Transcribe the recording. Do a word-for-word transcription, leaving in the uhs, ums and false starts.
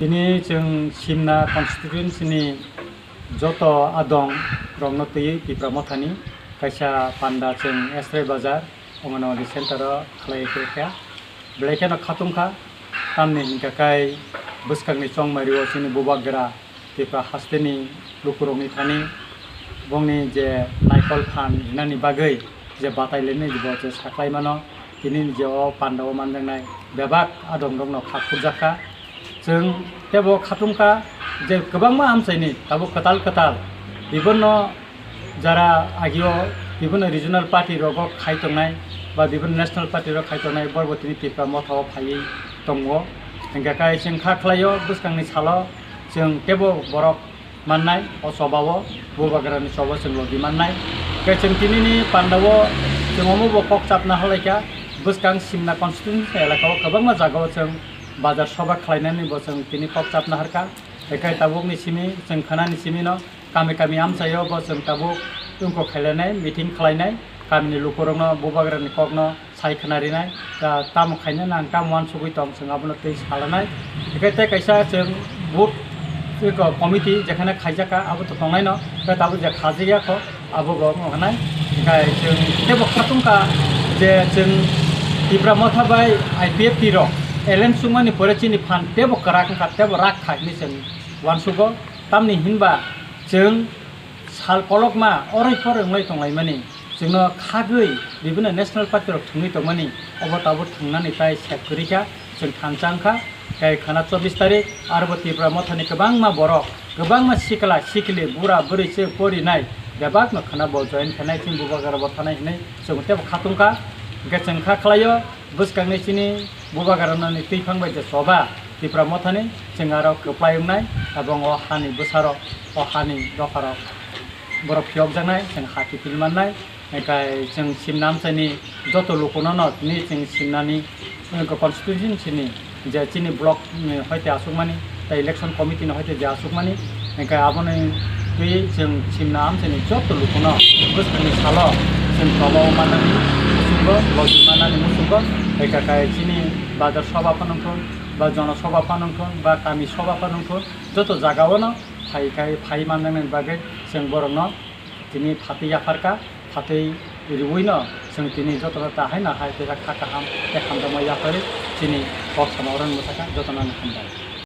Tini chwng Simna constituency ni joto adong rokno twiwi Tipra Mothani kaisa panda chwng Esrai Bazar Anganwadi center o khlai khe kha. Belai kheno khatungkha, tamni hinkha khe bwskangni chongmari o chini bubagra Tipra hasteni lukurokni thani bongni je naikol phan rinani bagwi je batai lainai bo je saklai mano, tini je o panda o manjaknai bebak adong rokno kha khurjak kha. Chwng tebo khatungkha je kwbangma amchaini tabuk kwtal kwtal bibonno jara agio bibonno regional party rogo khai tongnai ba bibonno national party rok khai tongnai borbo tini Tipra Motha o phaiwi tongo. Hinkhe kai chwng kha khlaio bwskangni salo chwng tebo borok mannai, o choba o bubagrani choba chwng logi mannai. Khe chwng tinini panda o chwng omo bo kok chapna halaikha, bwskang Simna constituency elaka o kwbangma jaga o chwng bazar soba khlainani bo chwng tini kok chapna harkha. Ekai tabukni simi chwng khanani simi no kami kami amchaio bo chwng tabuk tungko khailainai, meeting khlainai, kamini lukurokno bubagrani kokno sai khna rinai, ta-, tamo khaina nang tamo uansugwi tong chwng abono twi salanai. Hwnkhe tei kaisa chwng booth eko committee jekhane khaijakha abo to tongnaino, tei tabuk je khajak yakho abo bo wng khanai. Hwnkhe chwng tebo khatungkha je chwng Tipra Motha bai I P F T rok alliance chukmani pore chini phan tebo kwrak wngkha, tebo rak kha hinwi chwng uansugo. Tamni hinba chwng sal kolokma oroi poroi wngwi tonglaimani. Chwngno khagwi bibinno national party rok thwngwi tongmani, obo tabuk thwngnani tai sep kwrwi kha, chwng thansa wngkha. Tei khana chobbish tarik, arbo Tipra Mothani kwbangma borok, kwbangma sikla sikli, bura bwrwi se porinai bebakno khana bo join khainai, chini bubagra bo thanai hinwi chwng tebo khatungkha. Hwnkhe chwng kha khlaio, bwskangni chini bubagrani twiphang bai je choba Tipra Mothani, chwng aro kwplai wngnai, tabuk o hani bwsarok, o hani dopharok borok phiyokjaknai, chwng ha kiphilwi mannai. Hwnkhe chwng Simna amchaini joto lukuno no tini chwng Simnani, eh, constituency ni je chini block ni hoite aswkmani tei election committee ni hoite je aswkmani, hwnkhe aboni twi chwng Simna amchaini joto lukuno bwskangni salo chwng tobao mannani muchungo, logi mannani muchungo, hwnkhe chini bazar soba phano wngthun ba jona soba phano wngthun ba kami soba phano wngthun, joto jagao no phai khai phai mannani bagwi chwng borokno tini phatwi yapharkha, phatwi riwino chwng tini jotono ta hai na hai teisa kha kaham tei hamjakma yapharwi chini kok sama oro mwthakha, jotono hambai.